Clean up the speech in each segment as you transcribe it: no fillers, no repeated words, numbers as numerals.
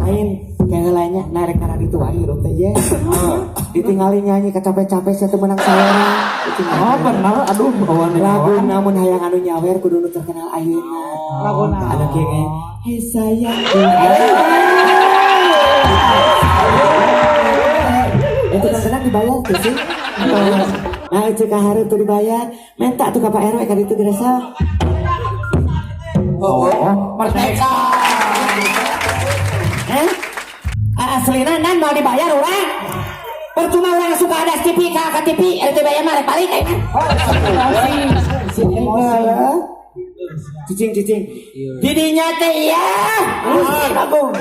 Lain kayak narik karena itu wae hirup teh ye. Ditinggalin nyanyi kecapek-capek saya teu menang saweran. Oh benar, aduh awan. Lagu namun hayang anu nyawer kudu nu terkenal ayeuna. Lagu naon? Anu kieu ge. Hei sayangku. Itu kan senang dibayar tuh sih. Nah, itu ka hareup tuh dibayar. Minta tuh ka Pak RW ka ditu gerasa. Oh, merdeka. Eh? Aslina nan mau dibayar orang. Percuma orang suka ada TV ka TV, RT bayar mah rek balik aing mah. Cicing cicing. Didinya teh iya. Aku.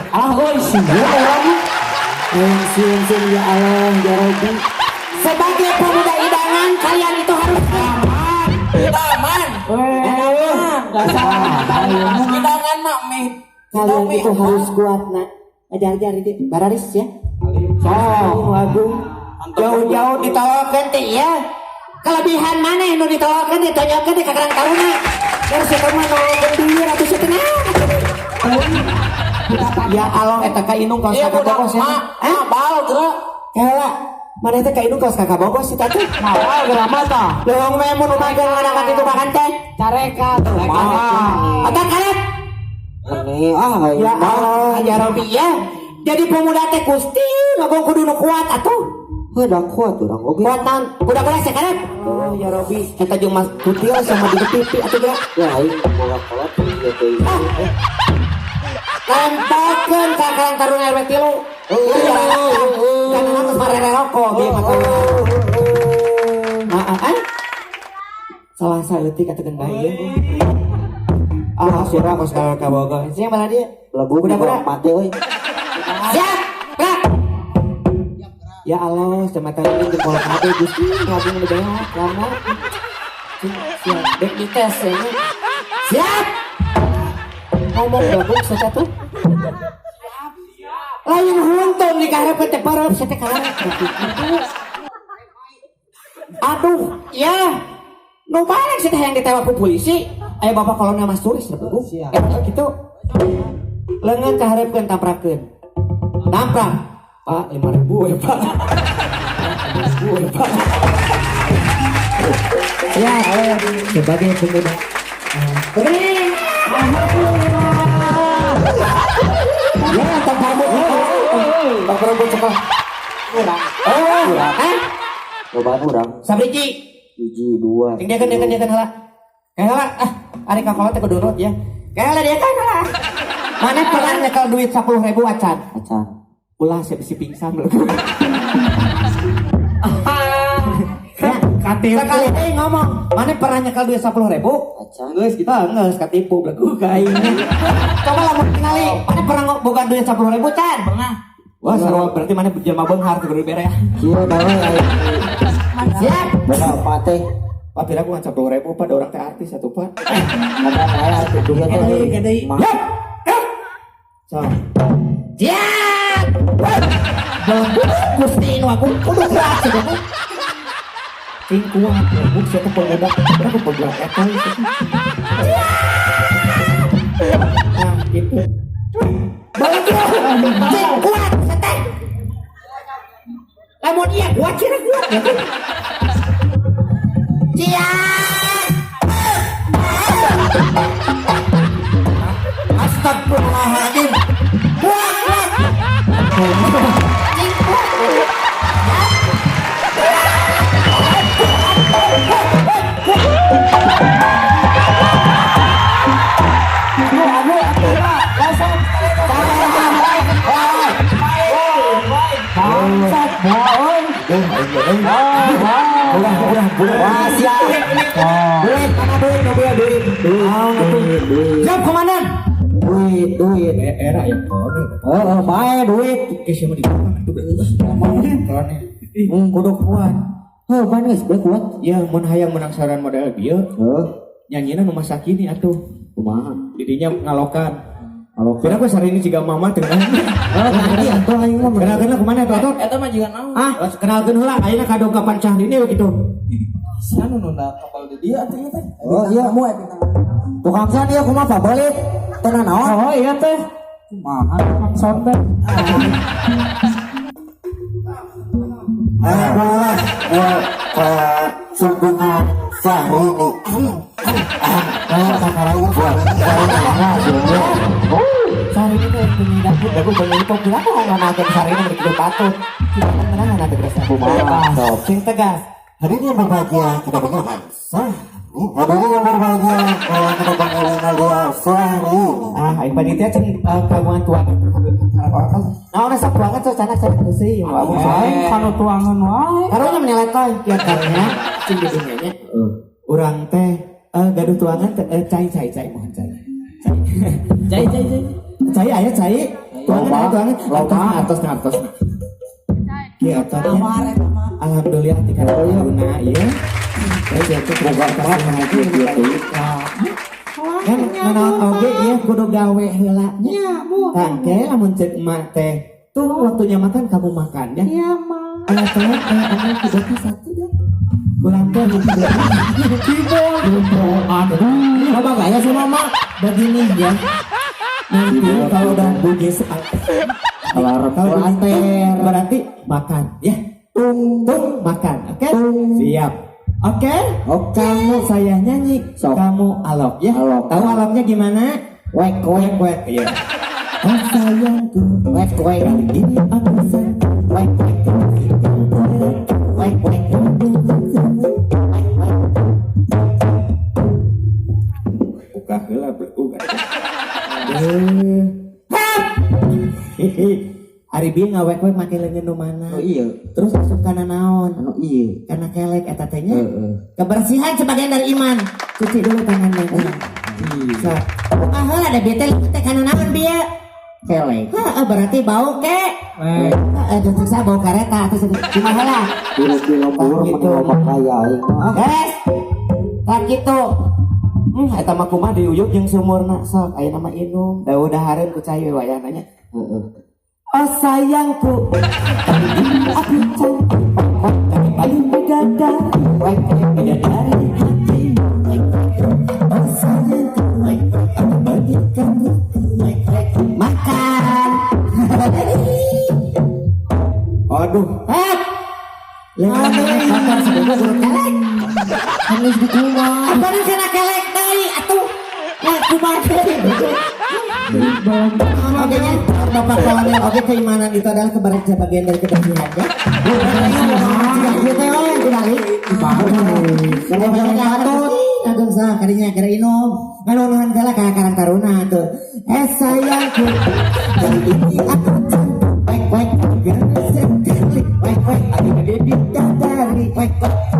Ah, euy sieun urang. Sieun sieun ya Allah ya Rabbi. Sebagai pemuda idaman kalian itu harus Aman. Aman. Dasar. Hidangan mah mie. Kalian itu harus kuat nak. Ajar-ajar ini bararis ya. So, Agung jauh-jauh ditolongkeun teh ya. Kelebihan mana nu ditolongkeun ditonjolkeun di ka Karang Taruna. Terus eta mah nolongkeun duit atuh setengah. Ya Allah eta ka indung kaos Iya kakak budak bogos ya. mak. Hah? Bal gerak. Kela mana teh ka indung kaos kakak bogos sih teh. Mawal geura mata. Leuweung we mun umageun nganakan itu makan teh. Carekan. Ah. Otak karet. Ini ah Ya Allah ya Rabbi ya. Jadi pemuda teh Gusti ngomong kudu nu kuat atuh. Udah kuat urang oge. Kuat naon? Kuda-kuda sekarat. Oh ya Rabbi, eta jeung Mas Kutil sama di TV atuh geura. Ya aing boga kolot ieu teh. Lempelkeun ka Karang Taruna RW 3. Iya. Kan geus marere rokok ge mah. Maaf ah. Salah saeutik atuh bae ya. Ah, surah kos ka kabogoh. Siang malah dia. Lagu Kuda-kuda. mati euy. Siap. Gerak. Ya Allah, semata ini di kolom kabeh Gusti, ngabung nu beak lama. Siap, dek dites ya. Siap. Ngomong gabung saya tuh. Lain huntun di karep teh pareup saya teh karep. Aduh, ya. Nu balik sih teh yang ditewak ku polisi. Ayo bapak kolonel Mas Turis Bu. Gitu. Lengan kaharepkeun taprakeun. Tamprak. Pak, 5.000 ya, Pak. 5.000 ya, Pak. Ya, sebagai pemuda. Ya, tampar Tampar rambut sekolah. Oh, eh? Cobaan urang. Sabriji. Hiji, dua. Ting dia kan heula. Kayak heula ah, ari ka kolot teh kudu nurut ya. Kayak heula dia kan heula. Mana pernah nyekel duit 10.000 acan? Acan. Ulah saya bisi pingsan lho. Katipu. Sekali teh ngomong, mana pernah nyekel duit 10.000? Acan. Geus kita geus katipu belagu ka aing. Coba lamun tingali, mana pernah boga duit 10.000 can? Pernah. Wah, sarua berarti mana jelema beunghar teu kudu dibere ya. Kieu bae aing. Siap. Boga opat teh. Pak pira gua ngan 10.000 Pak, da urang teh artis atuh Pak. Ada aya atuh duit teh. Ya. So. Siap. Gusti nu aku kudu kuat cenah. Cing kuat, buk sia teh pemuda, berapa pemuda eta Nah, gitu. Balik cing kuat teh. Lamun iya kuat cenah kuat. Siap. Astagfirullahaladzim. Kuat, kuat. Cing kuat. Bangsat, bohong. Udah. Wah, siap. Duit, mana duit, duit, duit. Duit. Siap, komandan. Duit, duit. Era ya, kolonel. Heeh, bae duit. Oke, siapa di depan? Kolonel. Kudu kuat. Heuh, pan geus bae kuat. Ya, mun hayang menang saran model bieu, Heuh, nyanyina nu masa kini atuh. kumaha? Didinya ngalokan. Kira aku sehari ini juga mama teu. Tadi atuh aing mah. Kenalkeun kumaha eta Otot? Eta mah juga naon. Ah, kenalkeun heula ayeuna kadongkapan Syahrini we kitu. Sia nu nunda kapal di dia atuh ieu teh. Oh iya. Kamu eta. Tukang san ieu kumaha pabelit? Teu naon? Oh iya teh. Kumaha tukang son teh. Alhamdulillah sumbangan Syahrini. Syahrini teh penyanyi dangdut, aku penyanyi pop, kenapa nggak nonton Syahrini begitu patut? Kita tenang nanti terus. Kumaha? Sing tegas. Hari ini yang berbahagia kita panggilkan Syahrini. Hari ini yang berbahagia kita panggilkan dia Syahrini. Ah, aing panitia cen kagungan tuang. Nah, orang sok banget tuh canak canak sih. Aing kanu tuangan wae. Karunya menilai toy, ya karunya cing di dunianya. Urang teh gaduh tuangan teh cai cai cai mohon cai. Cai cai cai. Cai aya cai. Tuangan aya tuangan. Loba. Atos atos. Kieu tos. Alhamdulillah ti kana taruna ieu. Terus ya teh boga kasih haji kan nanaon oge ieu kudu gawe heula nya. Tangke lamun ceuk emak teh tuh waktunya makan kamu makan ya. Iya, Mak. Alah tolong anak kudu satu dong. Ulang teh Aduh, coba gak ya sih mama? Begini ya. Nanti kalau udah bugis kalau anter berarti makan ya. Tung tung makan, oke? Siap. Oke? Oke. Kamu saya nyanyi, Sok. kamu alok ya. Alok. Tahu aloknya gimana? Wek Wek wek. Iya. Oh sayangku, wek wek kali ini aku sayang. Wek wek wek wek. Buka heula buka. Ari bieu ngawek-wek make leungeun nu mana? Oh iya. Terus asup kana naon? Anu iya. Karena kelek eta teh nya. Heeh. Kebersihan sebagian dari iman. Cuci dulu tangannya. Sok. Buka heula da bieu teh teh kana naon bieu? Kelek. Heeh, berarti bau ke. Weh. Heeh, siksa bau kareta atuh kumaha heula? Kilo-kilo bur Gitu. meni loba kaya aing mah. Beres. Tah kitu. Eta mah kumaha diuyuk jeung sumurna sok ayeuna mah inum. Da udah hareun ku cai we wayahna nya. Heeh. Oh sayangku, kali ini aku cantik, tapi paling bidadari, bidadari di hati. Oh sayangku, aku bagi kamu makan. Aduh, hap. Lengan kotor sebelumnya guru kelek. Anis di kumaha? Apa nih kena kelek deui atuh? Nah, kumaha deui? Oke nya, Bapak Kolonel, oke keimanan itu adalah kebersihan bagian dari kebersihan ya. Jika ieu teh we kembali. Agung sah kadinya keur inum. Nganunuhan heula ka Karang Taruna tuh. Eh sayangku, kali ini aku cantik. Wek wek, wek wek, aku bidadari. Wek wek.